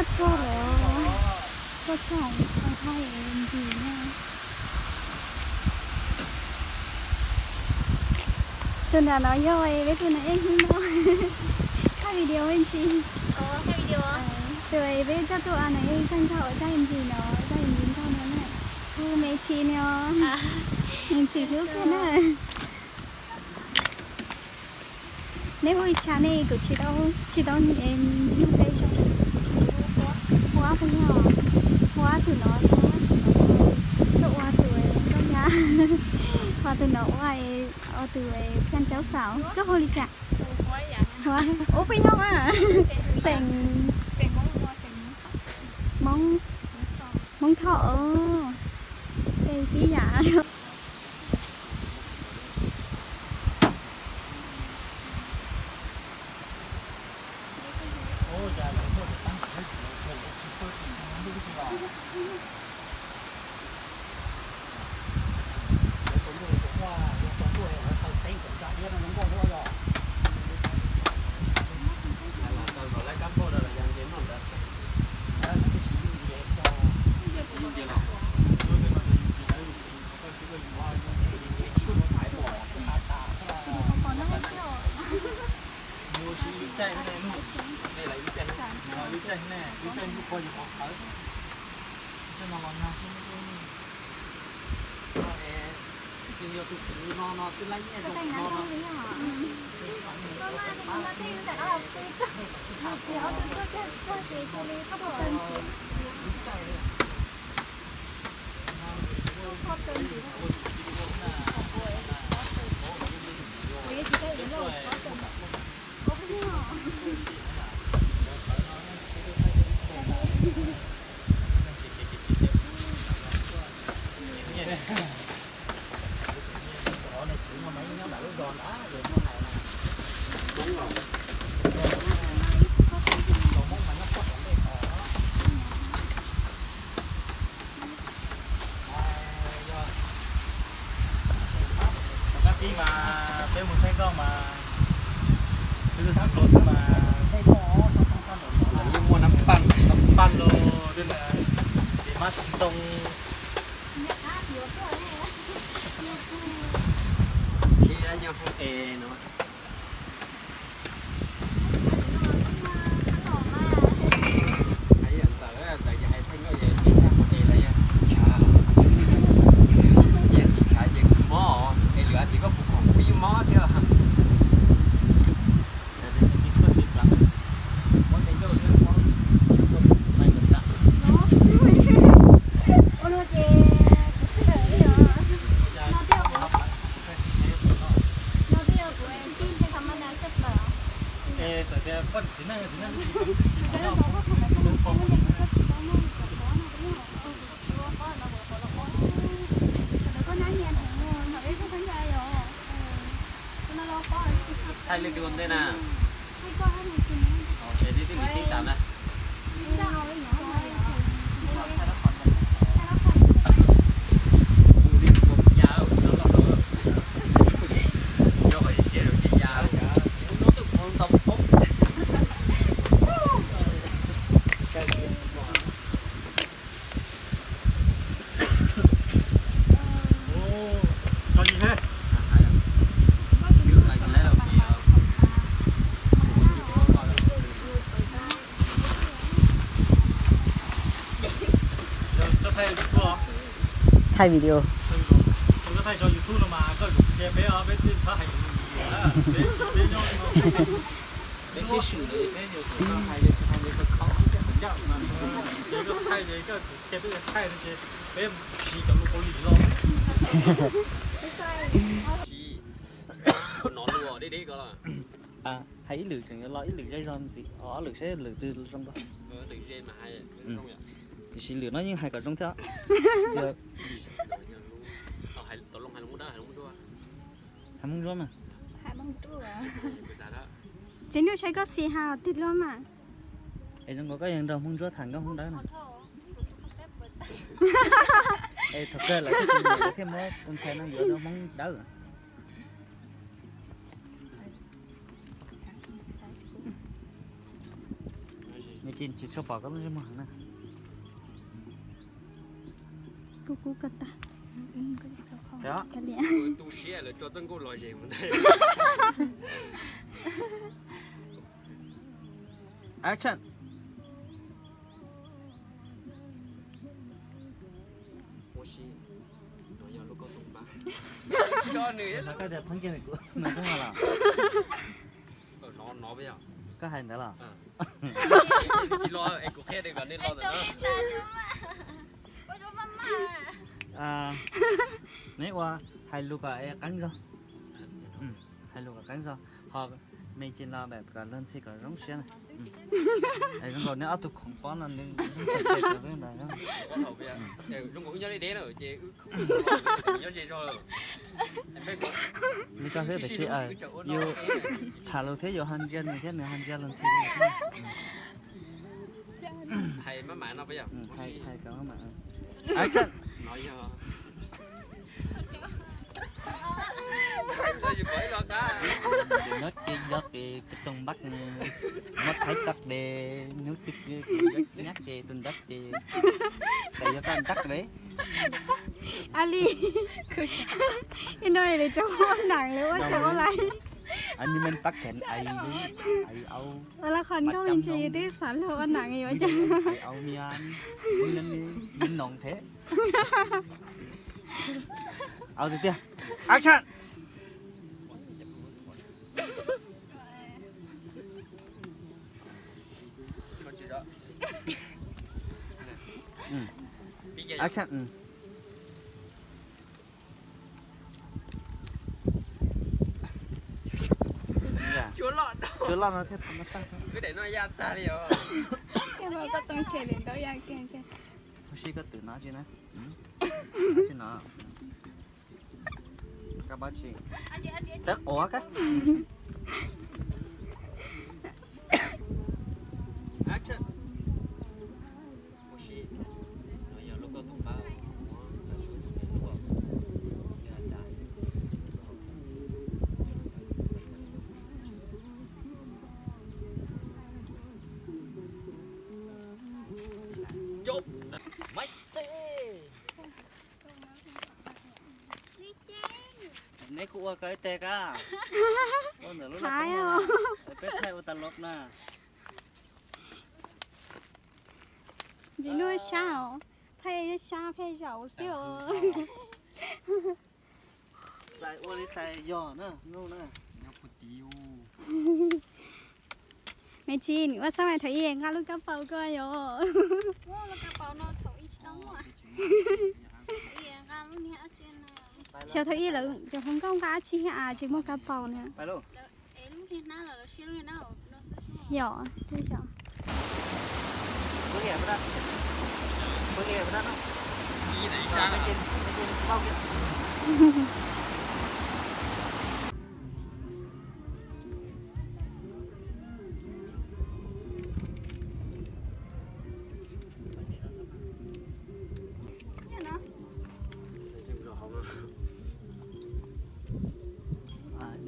Tuaj txog lawm, tuaj txog txog thaj ncig na. Tus nram no yog peb tus nas ej hnub no. Thaij video me ntsis. Tus peb coj tuaj nas ej zaj nkauj uas zaj ncig no, zaj ncig nkauj no na. Hu Me Tshis no. Me Tshis hlub kawg na. Neb hu li cas ne? Kuv tsis tau, tsis tau nug peb zoo. Hu ob peb nyuag, hu ob tug no, hu ob tug no, koj ua tus nkauj nyab, ho tus no ua, ua tus phaj caub xaus. Koj hu li cas? Hu ob peb nyuag mas. Xeem Hmoob, Hmoob Thoj os. Tej tib yam. Kab tib mas peb mus saib koj mas, peb tus tham koj xwb mas. Yeej muaj nab paj, nab paj los tej ntawd, txiv mab txiv ntoo. Nyob hauv es no. Hais yam ntxawm, ntxawm ces hais Thaij Nkauj es tib tag hauv es lawm yog tsis tshav. Ces tsis tshav ces kuv mob es lwm hais tias koj puas khoom kuv yeej mob thiab. Es txawm tias koj txiv neej txiv neej tsis pom tsis pom no. Thaij leej twg ua ntej na? Ces leej twg li xib tas na. Ua li ua ya no los rau. Nyob qhov siab rau ces ya. Thaij video. Hais ib lwm tseem yuav los ib lwm zej zog ntxiv, ob lwm saib lwm twg zoo dua. Tiam sis lwm no yeej hais kom zoo thiab. Hais Hmoob Ntsuab mas. Txiv Nuj saib koj xis has tiag luaj mas. Es zoo nkaus koj yeej nrog Hmoob Ntsuab tham nkauj Hmoob Dawb no. Es thaum kawg lawv thiaj muab tus ntxhais no yuav rau Hmoob Dawb. Nws Tsis tshua pom koj lub ntsej muag na. Kuv kub koj tag. Ka liam. Tu siab lawv tso Txawj Nkauj los zes mus ntag. Action. Ua si, no yog lub koj tus npab. Koj tias thoob kiag kuv, nws twb hais los. Koj hais ntawd los? Tsis los es kuv qhia kom nej los ntawm no. Neb ua hais lus kom es qeeb zog. Hais lus kom qeeb zog, ho me ntsis los kom luag ntxhi kom zoo siab na. Zoo nkaus neb ob tug khoom pob no nws xav tes tus ntawd. Zoo nkaus wb nyob deb deb na ces wb nyob ze zog. Li koj xwb tiam sis yus tham lus thiab yus ho ntsia nws thiab nws ho ntsia luag ntxhi. Hais maj mam no puas yog? Hais, hais kom maj mam. Action. No yog. Nyob ces nyob ces tus too npab, muab thaib toj ces hnub twg nyab ces tus nrab ces, ces yuav toj nrab li. A li, ib no li tso ua nam li ua tso ua lais. Ani men pab khev ai, ai au. Ua la qhov nkauj me ntsis twb xav luag ua nam yuav cas. Ai au mian, mian noog thiab. Au tiag tiag. Action. Action. Cua loj no thiaj tau no xaj. Koj too tshem li ntawd ya kiag. Ua si koj twm no tsi na. Tsi no. Koj pab tsi. Tawb quav kab. Action. Neb kuj ua koj ib teg kab. Ua ntawm lub laj koob no, peb thaij ua tas los na. Ntxim hlub sab os, pheej sab pheej zaum xwb os. Xais ua li xais yog na, nug na. Me ntsis, ua xab mais thaum ub nqa lub kab paus koj yog. Xyov thaum ub lawv cov hluas nkauj nqa dab tsi thiab as tsis muaj kab paus na. Yog, twb yog.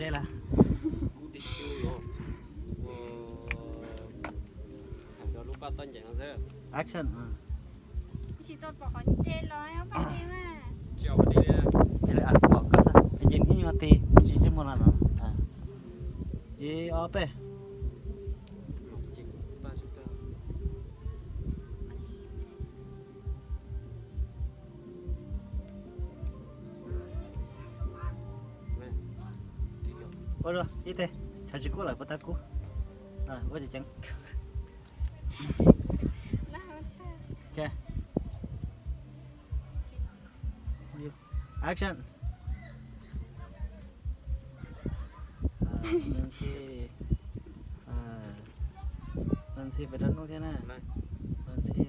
Dej lawm. Txhawm rau lub paj toj ncees no xwb. Action. Tsis tau pom qhov dej los paj dej mas. Tsis pom dej li. Ces li pom koj xwb, ces ib nyuag tig me ntsis ntsej muag no no. Ib ob peb. Ua dua ib teg, tshav tsis kub lawm puas tau kub? Ua tseem ceev. Action. Ntxhi, ntxhi pes rau hnub thiab na. Ntxhi.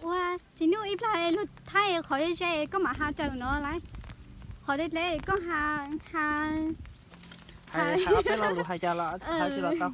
Ua txiv nuj ib plag luag thaij qhov ze koj mam has raws no lawm. Qhov deb deb koj has, has Hais, hais ob peb lo lus hais cas los hais tsis los tau.